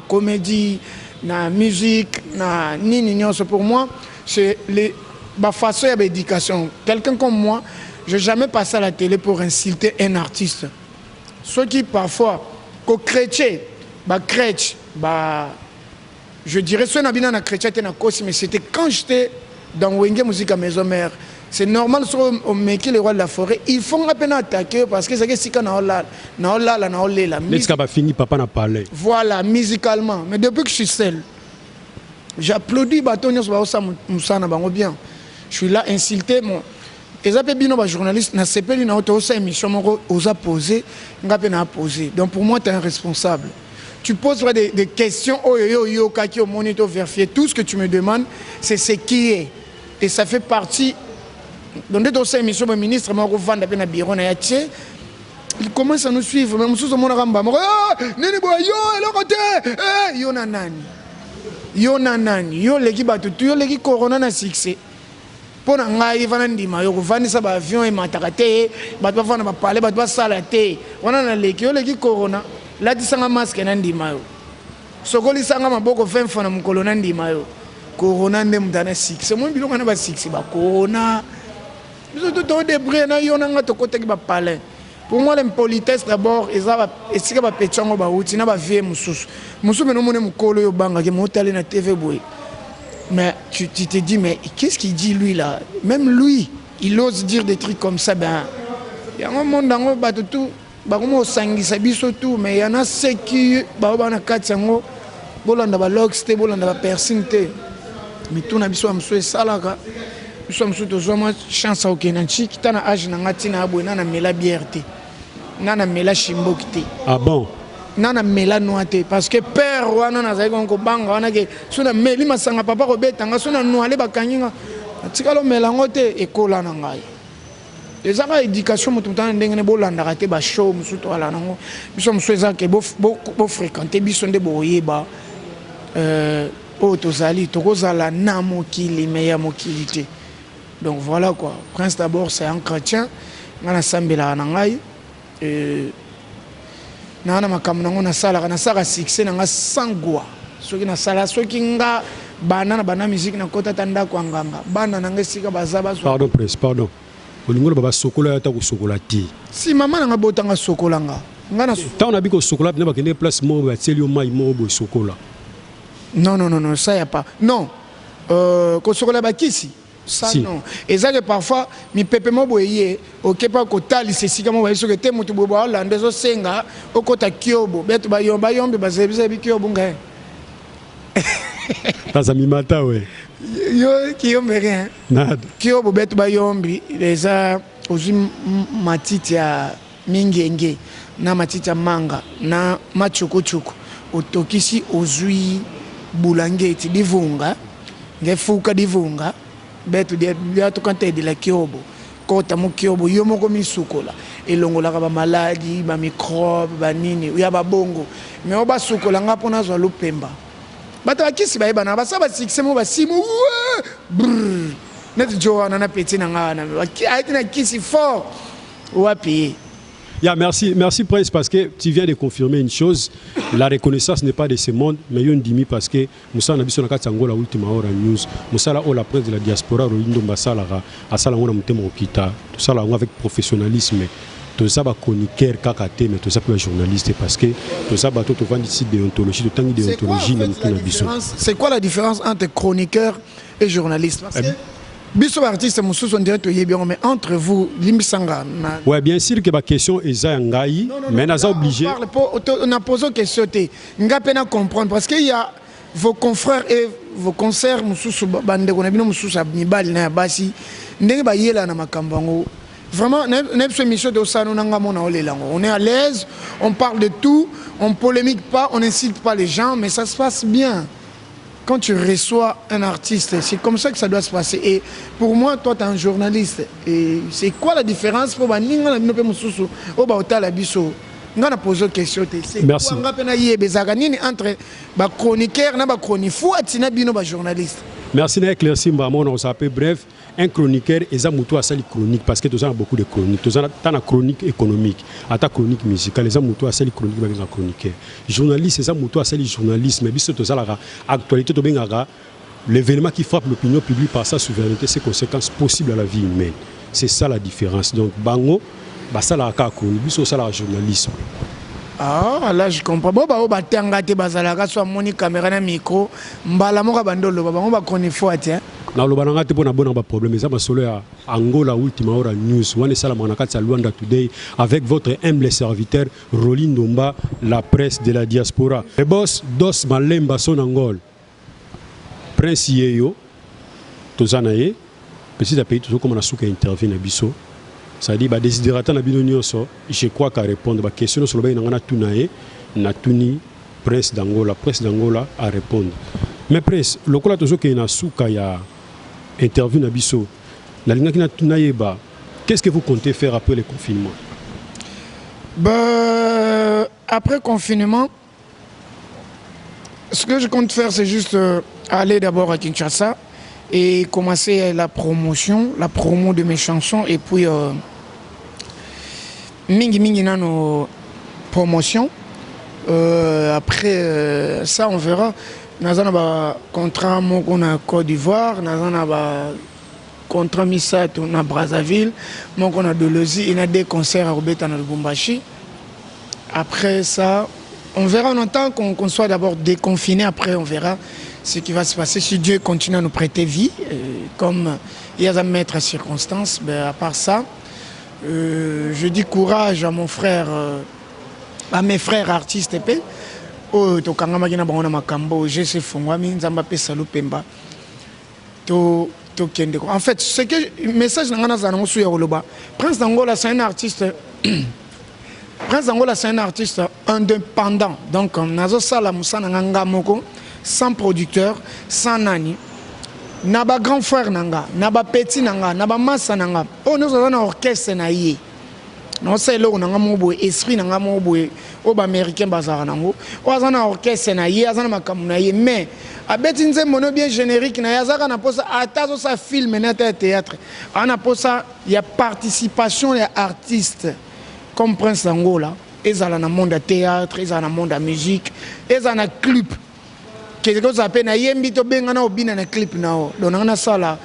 comédie, na musique, na nini nyonso, pour moi c'est les bafaçon ya baéducation. Quelqu'un comme moi, je jamais passé à la télé pour insulter un artiste. Soki parfois kochrétien, bachrétien ba, je dirais soki na bino na chrétien te, na kosi, mais c'était quand j'étais dans Wenge Musique à Maison Mère. C'est normal, soki omeki le roi de la forêt, il faut nga mpe na attaquer, parce que ezalaki esika na olala, na olala, na olela. Neti kaka bafingi papa na palais. Voilà, musicalement. Mais depuis que je suis seul, j'applaudis bato nyonso baosala mosala na bango bien. Je suis là insulté mon eza mpe bino bajournaliste, nasepeli na yo. Toosala émission moko, oza posé, nga mpe na posé. Donc pour moi, tu es un responsable, tu poses des questions oyo yo oyokaki, omoni to vérifier. Tout ce que tu me demandes, c'est ce qui est et ça fait partie. Donc nde tosala émission, baministre moko kovanda mpe na bureau na ya tie, il commence à nous suivre. Mais mosusu omonaka mba moko: "Ah, nini boye yo, eloko te." Eh, yo na nani? Yo na nani? Yo oleki bato tu, yo oleki corona na succès. Mpo na ngai, vana ndima yo kovandisa baavion emataka te, bato bafanda bapale, bato basala te wana. Naleki yo, oleki corona. Latisanga masque na ndima yo, sokolisanga maboko 20 fois na mokolo na ndima yo. Corona nde moto ana succès. Moi, biloko wana basuccès bacorona, biso to todébrouille na yo na nga, tokotaki bapalin. Pour moi, l'impolitesse d'abord eza esika bapeti yango bauti na bavie mosusu. Mosusu mena omoni mokolo oyo obangaki motali na TV boye, mais tu te dis: mais qu'est-ce qu'il dit, lui là? Même lui, il ose dire des trucs comme ça. Ben yango monde yango, bato tu bakoma kosangisa biso tu, mais yana seki bao bana kati yango. Bolanda balocks te, bolanda bapiercing te. Mitu na biso ya mosusu esalaka biso ya mosusu, tozwa mwa chance akokende na ntiki ta na age na nga ntina ya boye, na namela bière te, na namela shimboki te. Ah bon? Na namela noa te, parce que père wana nazalaki kongo kobanga wana ke so nameli masanga, papa kobetanga, so na noale bakangi nga. Natikala omela yango te, ekola na ngai. Eza kaka éducation. Moto moto ana ndenge ne bolandaka te bashow mosusu toala nango. Biso mosusu eza ke bofréquente biso nde boyeba oyo tozali, tokozala na mokili me ya mokili te. Donc voilà quoi. Prince d'abord, c'est un chrétien. Ngai nasambelaka na ngai, naa na makambo nango nasalaka, nasalaka succès na nga sans gwa. Soki nasala, soki nga bana na bana musique, nakota ata ndako ya nganga, bana na nga esika baza bazwa. Pardon Prince, pardon. Olingi oloba basokola yo ata kosokola te? Si mama na nga botanga, sokola nga, nga na Ntango nabi kosokola mpena, bakende place moko, batieli yo mai moko boye, sokola. Non, non, non, non, ça y a pas, non. Kosokola bakisi, ça Si. non. Eza ke parfois mipepe mo boye ye okepa kotalisa esika mo baye, soki te moto boye baolanda, ezosenga okota kiobo, beto bayombe, bayombe bazebizebi kiobo ngai. Taza mimata we. Yo kiyombe rien. Nada. Kiobo, beto bayombi, eza ozwi matiti ya mingenge na matiti ya manga na machukuchuku, otokisi, ozwi bulangeti divunga ngefuka divunga beto diatukantedila kiobo, kota mu kiobo yo moko misukola, elongolaka bamaladi, bamicrobe, banini ya babongo. Me oyo basukola nga mpo nazwa lupemba, bato bakisi bayebana, basala basuccès mo basimo brr neti jo wana na peti na nga wana ayaki na kisi fort wapi ye. Ya, merci, merci Prince, parce que tu viens de confirmer une chose. La reconnaissance n'est pas de ce monde, mais yo ndimi, parce que mosala na biso na kati ya Angola Ultima Hora News, mosala oyo la presse de la diaspora Rolly Ndomba asalaka, asala yango na motema kokita, tosala yango avec professionnalisme. Toza bachroniqueur kaka te, mais toza mpe bajournaliste, parce que toza bato tovandisi déontologie, totangi déontologie na motu na biso. C'est quoi la différence entre chroniqueur et journaliste? Parce que biso baartiste mosusu, on dirait toyebi yango, mais entre vous, limbisanga na Ouais, bien sûr que baquestion eza ya ngai, mais naza obligé. On parle po na pose question te, nga mpe na comprendre, parce que il y a vos confrères et vos consoeurs mosusu, bandeko na bino mosusu ya mibali na ya basi, ndenge bayela na makambo yango. Vraiment, na biso émission tosala na nga mona olela yango, on est à l'aise, on parle de tout, on polémique pas, on n'insulte pas les gens, mais ça se passe bien. Quand tu reçois un artiste, c'est comme ça que ça doit se passer. Et pour moi, toi, tu es un journaliste. Et c'est quoi la différence pour baninga na bino pe mosusu oyo baotala biso? Nga na pose question te. C'est Merci. quoi, nga pe nayeba ezalaka nini entre bachroniqueur na bachronifuati na bino bajournaliste? Merci na éclairci mbamo na kozala mpe bref. Un chroniqueur eza motu asali chronique, parce que toza na beaucoup de chronique. Toza ta na chronique économique, ata chronique musicale. Eza motu asali chronique, babengaka chroniqueur. Journaliste eza motu asali journalisme. Biso tozalaka actualité, tobengaka l'événement qui frappe l'opinion publique par sa souveraineté, ses conséquences possibles à la vie humaine. C'est ça la différence. Donc bango basalaka kaka chronique, biso osalaka journalisme. Ah, là je comprends. Bo bao batanga te, bazalaka so amoni caméra na micro, mbala moko bando oloba, bango bachronifuati, hein? Naloba na nga te mpo na bona baproblème. Eza masolo ya Angola Ultima Hora News wana esalamaka na kati ya Luanda Today avec votre humble serviteur Rolly Ndomba, la presse de la diaspora, le boss Dos Malemba son Angol. Prince yeyo toza na ye. Petit à petit tozokóma na suka ya interview na biso, c'est-à-dire badesiderata na bino nyonso. Je crois qu'à répondre baquestion nyonso lobaki na nga natuna ye, natuni Prince d'Angola, Prince d'Angola à répondre. Mais Prince, lokola tozokende na suka ya interview na biso, nalingaki nayeba qu'est-ce que vous comptez faire après le confinement? Bah, après confinement, ce que je compte faire, c'est juste aller d'abord à Kinshasa et commencer la promotion, la promo de mes chansons et puis mingi mingi nano promotion. Après ça, on verra. Naza na ba contrat moko na Côte d'Ivoire, naza na ba contrat misato na Brazzaville, moko na Dolosi, ina deux concerts à kobeta na Lubumbashi. Après ça, on verra. On attend qu'on soit d'abord déconfiné. Après, on verra ce qui va se passer. Si Dieu continue à nous prêter vie, comme il y a à mettre à circonstance, ben, à part ça, je dis courage à mon frère, à mes frères artistes et oyo tokangamaki na bango na makambo gc fongwami. Nzambe apesa lupemba, to tokende. En fait, ce que message na ngai nazala nango su ya koloba, Prince d'Angola, c'est un artiste. Prince d'Angola, c'est un artiste indépendant. Donc nazosala mosala na nga nga moko, sans producteur, sans nani, na bagrand frère na nga, na bapeti na nga, na bamasa na nga oyo nyonso aza na orchestre na ye. Naosala eloko na nga moko boye, esprit na nga moko boye oyo baaméricain bazalaka nango. Oyo aza na orchestre na ye, aza na makambo na ye, mais abeti nzembo no bien, générique na ye, azalaka na mposa, ata azosala film na ata ya théâtre, aza na mposa ya participation ya artiste comme Prince d'Angola, ezala na monde ya théâtre, ezala na monde ya musique, ezala na clip keke, kozala mpe nayembi, tobenga na obina na clip na o. Donc nanga nasala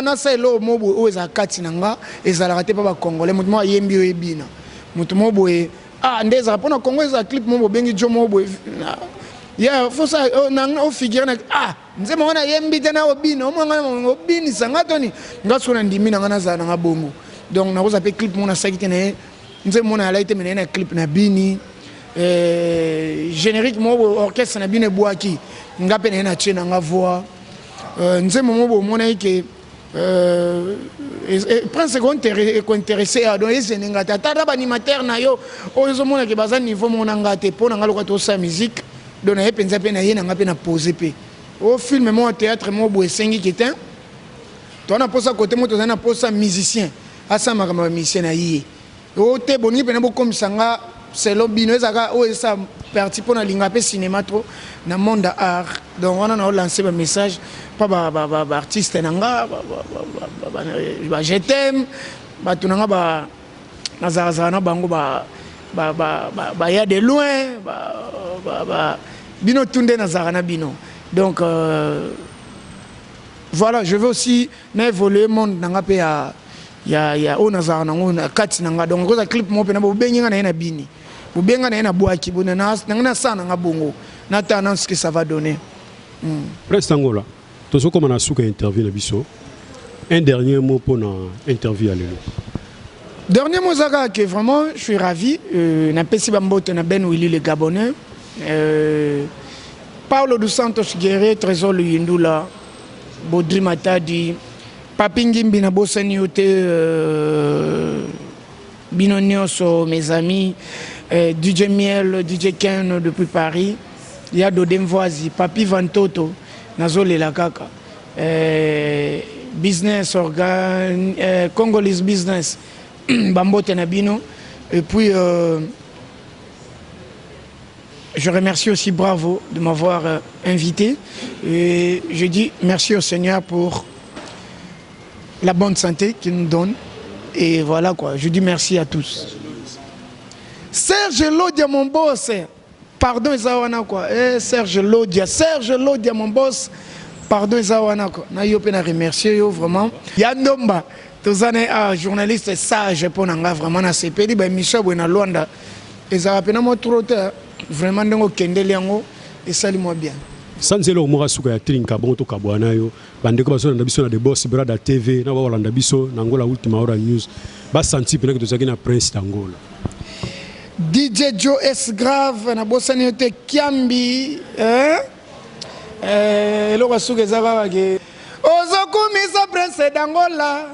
nasala eloko moko boye oyo ezala kati na nga, ezalaka te mpo bacongolais moto moko ayembi oyo ebina, moto moko boye, ah, nde ezala mpona Congo, ezala clip moko bobengi jo moko boye ya fosa nanga ofigure na, ah, nzembo ngo nayembi te na obina omwa nga obinisa nga toni nga soki na ndimi na nga nazala nanga bongo. Donc nakozala mpe clip moko nasalaki te na ye, nzembo moko nayalaki te, me na ye na clip na bini, générique moko boye orchestre na bino ebwaki, nga mpe na ye na tie na nga voix, nzembo moko boye omonaki ke Prince ekointéresse ya. Donc ezenenga te, ata ata baanimateur na yo oyo ozomonake baza niveau moko na nga te. Mpo na nga, lokola tosala musique, donc na ye mpenza mpe na ye na nga mpe na pose mpe o film moko, théâtre moko boye esengiki te. Toza na mposa kote moko, tozali na mposa musicien asala makambo ya musicien na ye o te. Boningi mpena bokomisa nga selon bino, ezalaka oyo esa parti mpo nalinga mpe cinéma trop na monde ya art. Donc wana naolance bamessage mpa baartiste na nga, ba je t'aime, bato na nga. Nazalazala na bango ba ba ba ba ba ya de loin ba ba, ba bino tout nde nazalaka na bino. Donc voilà, je veux aussi na évoluer monde na nga mpe ya ya ya oyo nazalaka nango na kati na nga. Donc koza clip moko mpena bobengi nga na ye na bini, bobenga na ye na bwaki bo na nga nasala na nga bongo, natala nano ce que ça va donner. Prince Tangola, tozokóma na suka ya interview na biso. Un dernier mot mpona interview ya lelo? Dernier mot eza kaka que vraiment je suis ravi. Napesi bambote na Ben Willy le Gabonais, Paulo dos Santos Guerre, Trésor Luyindula, Baudry Matadi, Papi Ngimbi, nabosani yo te. Bino nyonso mes amis, DJ Miel, DJ Ken depuis Paris, ya Dode Mvoisi, Papi Vantoto, nazolela kaka business organ, Congolese business, bambote na bino. Et puis je remercie aussi Bravo de m'avoir invité et je dis merci au Seigneur pour la bonne santé qu'il nous donne. Et voilà quoi, je dis merci à tous. Serge Lodia, mon boss, pardon eza wana quoi. Eh, Serge Lodia, Serge Lodia, mon boss, pardon eza wana quoi. Na yo mpe na remercier yo vraiment. Ya Ndomba, toza na ah, journaliste sage mpo na nga vraiment nasepeli. Baémission boye na Lwanda ezalaka mpena mwa trop te. Vraiment ndenge okendeli yango esali mwa bien. Sanzela omoko suka ya trinka bongo tokabwana na yo. Bandeko bazolanda biso na The Boss Brada TV na bakolanda biso na Angola Ultima Hora News, basanti mpenaki tozalaki na Prince d'Angola. DJ Joe S Grave, nabosani yo te. Kiambi, eh? Eh, eloko ya suka eza kaka ke ozokumisa Prince d'Angola,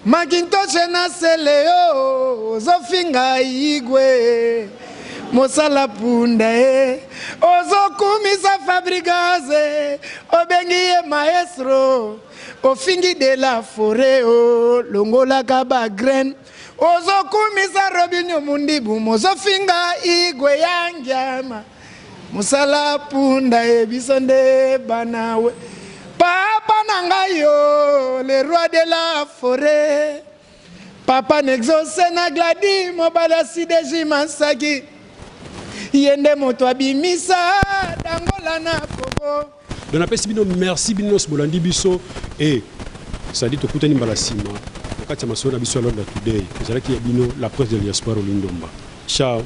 Makintoshe na sele yo ozofinga Igwe mosala punda e, ozokumisa Fabrigaze, obengi ye maestro, ofingi de la forêt, o longolaka bagraine, ozokumisa Robinio Mundibu, mozofinga Igwe ya Ngiama mosala punda e, biso nde bana we papa na ngai yo, le roi de la forêt, papa Nexose na Gladi, mobali asideji Masaki, ye nde moto abimisa Dangola na Kongo. Donc napesi bino merci, bino nyonso bolandi biso e sadi. Tokutani mbala nsima na kati ya masolo na biso ya Londres Today. Ezalaki ya bino la presse de diaspora Olindomba. Ciao.